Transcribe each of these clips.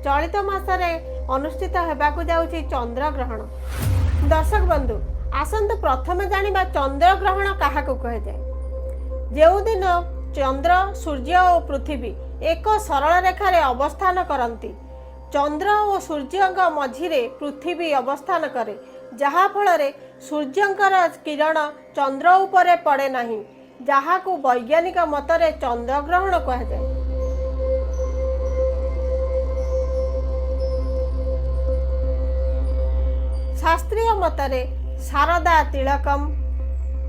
ଚଳିତ ମାସରେ ଅନୁଷ୍ଠିତ ହେବାକୁ ଯାଉଛି ଚନ୍ଦ୍ରଗ୍ରହଣ। ଦର୍ଶକ ବନ୍ଧୁ, ଆସନ୍ତୁ ପ୍ରଥମେ ଜାଣିବା ଚନ୍ଦ୍ରଗ୍ରହଣ କାହାକୁ କୁହାଯାଏ। ଯେଉଁଦିନ ଚନ୍ଦ୍ର, ସୂର୍ଯ୍ୟ ଓ ପୃଥିବୀ ଏକ ସରଳ ରେଖାରେ ଅବସ୍ଥାନ କରନ୍ତି, ଚନ୍ଦ୍ର ଓ ସୂର୍ଯ୍ୟଙ୍କ ମଝିରେ ପୃଥିବୀ ଅବସ୍ଥାନ କରେ, ଯାହାଫଳରେ ସୂର୍ଯ୍ୟଙ୍କର କିରଣ ଚନ୍ଦ୍ର ଉପରେ ପଡ଼େ ନାହିଁ, ଯାହାକୁ ବୈଜ୍ଞାନିକ ମତରେ ଚନ୍ଦ୍ରଗ୍ରହଣ କୁହାଯାଏ। ଶାସ୍ତ୍ରୀୟ ମତରେ ଶାରଦା ତିଳକମ୍,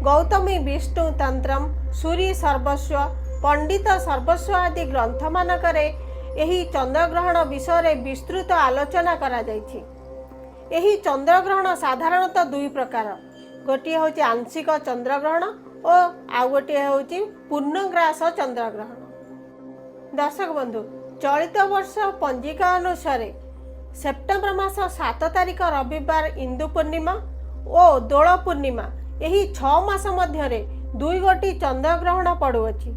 ଗୌତମୀ ବିଷ୍ଣୁ ତନ୍ତ୍ରମ୍, ସୂରୀ ସର୍ବସ୍ୱ, ପଣ୍ଡିତ ସର୍ବସ୍ୱ ଆଦି ଗ୍ରନ୍ଥମାନଙ୍କରେ ଏହି ଚନ୍ଦ୍ରଗ୍ରହଣ ବିଷୟରେ ବିସ୍ତୃତ ଆଲୋଚନା କରାଯାଇଛି। ଏହି ଚନ୍ଦ୍ରଗ୍ରହଣ ସାଧାରଣତଃ ଦୁଇ ପ୍ରକାର। ଗୋଟିଏ ହେଉଛି ଆଂଶିକ ଚନ୍ଦ୍ରଗ୍ରହଣ ଓ ଆଉ ଗୋଟିଏ ହେଉଛି ପୂର୍ଣ୍ଣଗ୍ରାସ ଚନ୍ଦ୍ରଗ୍ରହଣ। ଦର୍ଶକ ବନ୍ଧୁ, ଚଳିତ ବର୍ଷ ପଞ୍ଜିକା ଅନୁସାରେ ସେପ୍ଟେମ୍ବର ମାସ 7 ତାରିଖ ରବିବାର ଇନ୍ଦୁ ପୂର୍ଣ୍ଣିମା ଓ ଦୋଳ ପୂର୍ଣ୍ଣିମା, ଏହି 6 ମାସ ମଧ୍ୟରେ ଦୁଇ ଗୋଟି ଚନ୍ଦ୍ରଗ୍ରହଣ ପଡ଼ୁଅଛି।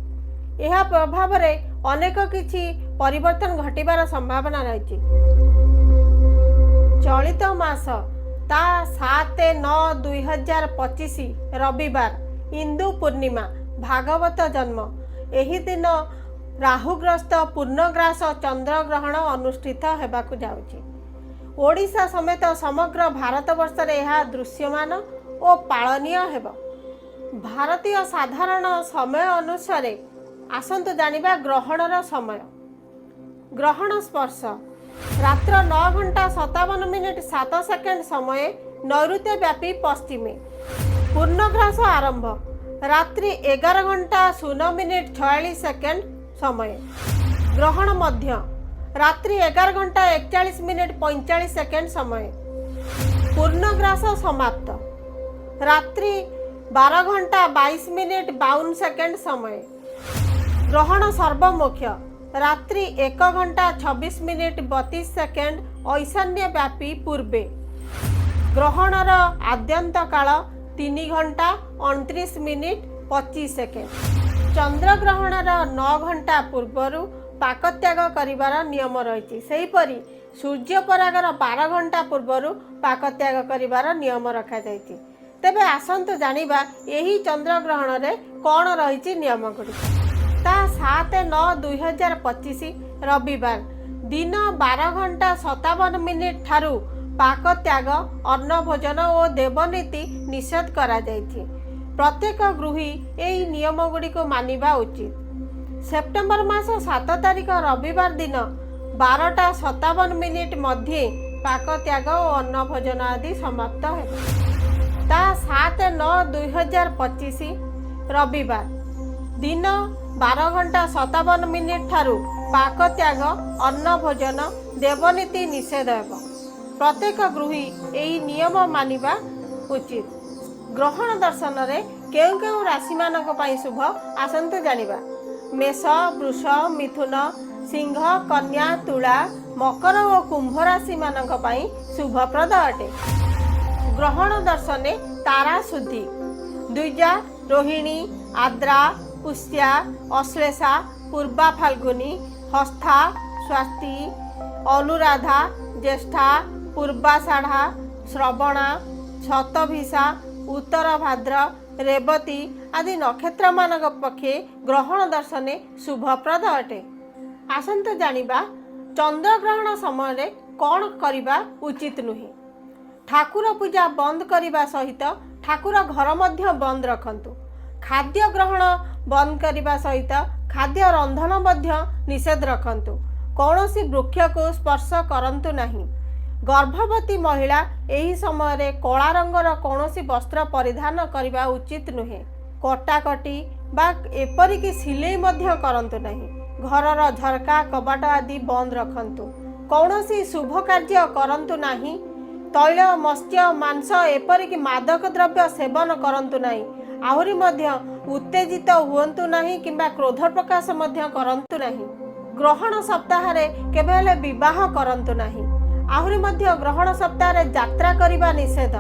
ଏହା ପ୍ରଭାବରେ ଅନେକ କିଛି ପରିବର୍ତ୍ତନ ଘଟିବାର ସମ୍ଭାବନା ରହିଛି। ଚଳିତ ମାସ ତା 7/9/2025 ରବିବାର ଇନ୍ଦୁ ପୂର୍ଣ୍ଣିମା, ଭାଗବତ ଜନ୍ମ, ଏହି ଦିନ ରାହୁଗ୍ରସ୍ତ ପୂର୍ଣ୍ଣଗ୍ରାସ ଚନ୍ଦ୍ରଗ୍ରହଣ ଅନୁଷ୍ଠିତ ହେବାକୁ ଯାଉଛି। ଓଡ଼ିଶା ସମେତ ସମଗ୍ର ଭାରତବର୍ଷରେ ଏହା ଦୃଶ୍ୟମାନ ଓ ପାଳନୀୟ ହେବ। ଭାରତୀୟ ସାଧାରଣ ସମୟ ଅନୁସାରେ ଆସନ୍ତୁ ଜାଣିବା ଗ୍ରହଣର ସମୟ। ଗ୍ରହଣ ସ୍ପର୍ଶ ରାତ୍ର 9 ଘଣ୍ଟା 57 ମିନିଟ୍ 7 ସେକେଣ୍ଡ ସମୟେ ନୈଋତ୍ୟ ବ୍ୟାପୀ ପଶ୍ଚିମେ। ପୂର୍ଣ୍ଣଗ୍ରାସ ଆରମ୍ଭ ରାତ୍ରି 11 ଘଣ୍ଟା 0 ମିନିଟ୍ 46 ସେକେଣ୍ଡ ସମୟ। ଗ୍ରହଣ ମଧ୍ୟ ରାତ୍ରି 11 ଘଣ୍ଟା 41 ମିନିଟ୍ 45 ସେକେଣ୍ଡ ସମୟ। ପୂର୍ଣ୍ଣଗ୍ରାସ ସମାପ୍ତ ରାତ୍ରି 12 ଘଣ୍ଟା 22 ମିନିଟ୍ 52 ସେକେଣ୍ଡ ସମୟ। ଗ୍ରହଣ ସର୍ବମୋକ୍ଷ ରାତ୍ରି 1 ଘଣ୍ଟା 26 ମିନିଟ୍ 32 ସେକେଣ୍ଡ ଐଶାନ୍ୟ ବ୍ୟାପୀ ପୂର୍ବେ। ଗ୍ରହଣର ଆଦ୍ୟନ୍ତ କାଳ 3 ଘଣ୍ଟା 29 ମିନିଟ୍ 25 ସେକେଣ୍ଡ। ଚନ୍ଦ୍ରଗ୍ରହଣର 9 ଘଣ୍ଟା ପୂର୍ବରୁ ପାକତ୍ୟାଗ କରିବାର ନିୟମ ରହିଛି। ସେହିପରି ସୂର୍ଯ୍ୟପରାଗର 12 ଘଣ୍ଟା ପୂର୍ବରୁ ପାକତ୍ୟାଗ କରିବାର ନିୟମ ରଖାଯାଇଛି। ତେବେ ଆସନ୍ତୁ ଜାଣିବା ଏହି ଚନ୍ଦ୍ରଗ୍ରହଣରେ କ'ଣ ରହିଛି ନିୟମ ଗୁଡ଼ିକ। ତା 7/9/2025 ରବିବାର ଦିନ 12 ଘଣ୍ଟା 57 ମିନିଟ୍ ଠାରୁ ପାକତ୍ୟାଗ, ଅନ୍ନଭୋଜନ ଓ ଦେବନୀତି ନିଷେଧ କରାଯାଇଛି। ପ୍ରତ୍ୟେକ ଗୃହୀ ଏହି ନିୟମ ଗୁଡ଼ିକୁ ମାନିବା ଉଚିତ। ସେପ୍ଟେମ୍ବର ମାସ 7 ତାରିଖ ରବିବାର ଦିନ 12ଟା 57 ମିନିଟ୍ ମଧ୍ୟେ ପାକତ୍ୟାଗ ଓ ଅନ୍ନଭୋଜନ ଆଦି ସମାପ୍ତ ହେବ। ତା 7/9/2025 ରବିବାର ଦିନ 12 ଘଣ୍ଟା 57 ମିନିଟ୍ ଠାରୁ ପାକତ୍ୟାଗ, ଅନ୍ନଭୋଜନ, ଦେବନୀତି ନିଷେଧ ହେବ। ପ୍ରତ୍ୟେକ ଗୃହୀ ଏହି ନିୟମ ମାନିବା ଉଚିତ। ଗ୍ରହଣ ଦର୍ଶନରେ କେଉଁ କେଉଁ ରାଶିମାନଙ୍କ ପାଇଁ ଶୁଭ, ଆସନ୍ତୁ ଜାଣିବା। ମେଷ, ବୃଷ, ମିଥୁନ, ସିଂହ, କନ୍ୟା, ତୁଳା, ମକର ଓ କୁମ୍ଭ ରାଶିମାନଙ୍କ ପାଇଁ ଶୁଭପ୍ରଦ ଅଟେ। ଗ୍ରହଣ ଦର୍ଶନେ ତାରା ଶୁଦ୍ଧି ଦ୍ୱିଜା, ରୋହିଣୀ, ଆଦ୍ରା, ପୁଷ୍ୟା, ଅଶ୍ଳେଷା, ପୂର୍ବା ଫାଲ୍ଗୁନୀ, ହସ୍ତା, ସ୍ୱାସ୍ତି, ଅନୁରାଧା, ଜ୍ୟେଷ୍ଠା, ପୂର୍ବାଷାଢ଼ା, ଶ୍ରବଣା, ଶତଭିଷା, ଉତ୍ତର ଭାଦ୍ର, ରେବତୀ ଆଦି ନକ୍ଷତ୍ରମାନଙ୍କ ପକ୍ଷେ ଗ୍ରହଣ ଦର୍ଶନେ ଶୁଭପ୍ରଦ ଅଟେ। ଆସନ୍ତୁ ଜାଣିବା ଚନ୍ଦ୍ରଗ୍ରହଣ ସମୟରେ କ'ଣ କରିବା ଉଚିତ ନୁହେଁ। ଠାକୁର ପୂଜା ବନ୍ଦ କରିବା ସହିତ ଠାକୁର ଘର ମଧ୍ୟ ବନ୍ଦ ରଖନ୍ତୁ। ଖାଦ୍ୟ ଗ୍ରହଣ ବନ୍ଦ କରିବା ସହିତ ଖାଦ୍ୟ ରନ୍ଧନ ମଧ୍ୟ ନିଷେଧ ରଖନ୍ତୁ। କୌଣସି ବୃକ୍ଷକୁ ସ୍ପର୍ଶ କରନ୍ତୁ ନାହିଁ। ଗର୍ଭବତୀ ମହିଳା ଏହି ସମୟରେ କଳା ରଙ୍ଗର କୌଣସି ବସ୍ତ୍ର ପରିଧାନ କରିବା ଉଚିତ ନୁହେଁ। କଟାକଟି ବା ଏପରିକି ସିଲେଇ ମଧ୍ୟ କରନ୍ତୁ ନାହିଁ। ଘରର ଝରକା, କବାଟ ଆଦି ବନ୍ଦ ରଖନ୍ତୁ। କୌଣସି ଶୁଭ କାର୍ଯ୍ୟ କରନ୍ତୁ ନାହିଁ। ତୈଳ, ମତ୍ସ୍ୟ, ମାଂସ, ଏପରିକି ମାଦକ ଦ୍ରବ୍ୟ ସେବନ କରନ୍ତୁ ନାହିଁ। ଆହୁରି ମଧ୍ୟ ଉତ୍ତେଜିତ ହୁଅନ୍ତୁ ନାହିଁ କିମ୍ବା କ୍ରୋଧ ପ୍ରକାଶ ମଧ୍ୟ କରନ୍ତୁ ନାହିଁ। ଗ୍ରହଣ ସପ୍ତାହରେ କେବେ ହେଲେ ବିବାହ କରନ୍ତୁ ନାହିଁ। ଆହୁରି ମଧ୍ୟ ଗ୍ରହଣ ସପ୍ତାହରେ ଯାତ୍ରା କରିବା ନିଷେଧ।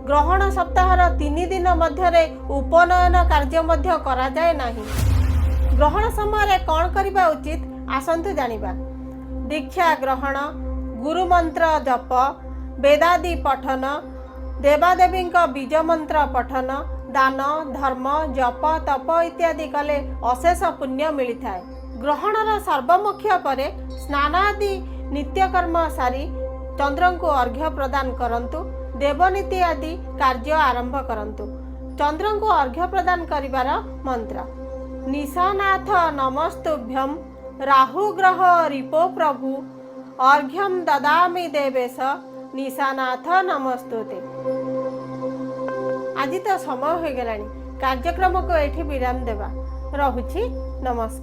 ଗ୍ରହଣ ସପ୍ତାହର 3 ଦିନ ମଧ୍ୟରେ ଉପନୟନ କାର୍ଯ୍ୟ ମଧ୍ୟ କରାଯାଏ ନାହିଁ। ଗ୍ରହଣ ସମୟରେ କ'ଣ କରିବା ଉଚିତ, ଆସନ୍ତୁ ଜାଣିବା। ଦୀକ୍ଷା ଗ୍ରହଣ, ଗୁରୁମନ୍ତ୍ର ଜପ, ବେଦାଦି ପଠନ, ଦେବାଦେବୀଙ୍କ ବୀଜ ମନ୍ତ୍ର ପଠନ, ଦାନ, ଧର୍ମ, ଜପ, ତପ ଇତ୍ୟାଦି କଲେ ଅଶେଷ ପୁଣ୍ୟ ମିଳିଥାଏ। ଗ୍ରହଣର ସର୍ବମୋକ୍ଷ ପରେ ସ୍ନାନ ଆଦି ନିତ୍ୟକର୍ମ ସାରି ଚନ୍ଦ୍ରଙ୍କୁ ଅର୍ଘ୍ୟ ପ୍ରଦାନ କରନ୍ତୁ। ଦେବନୀତି ଆଦି କାର୍ଯ୍ୟ ଆରମ୍ଭ କରନ୍ତୁ। ଚନ୍ଦ୍ରଙ୍କୁ ଅର୍ଘ୍ୟ ପ୍ରଦାନ କରିବାର ମନ୍ତ୍ର: ନିଶାନାଥ ନମସ୍ତୁଭ୍ୟಂ ରାହୁ ଗ୍ରହ ରିପୋ ପ୍ରଭୁ, ଅର୍ଘ୍ୟಂ ଦଦାମି ଦେବେଶ ନିଶାନାଥ ନମସ୍ତୁତେ। ଆଜି ତ ସମୟ ହୋଇଗଲାଣି, କାର୍ଯ୍ୟକ୍ରମକୁ ଏଇଠି ବିରାମ ଦେବା। ରହୁଛି, ନମସ୍କାର।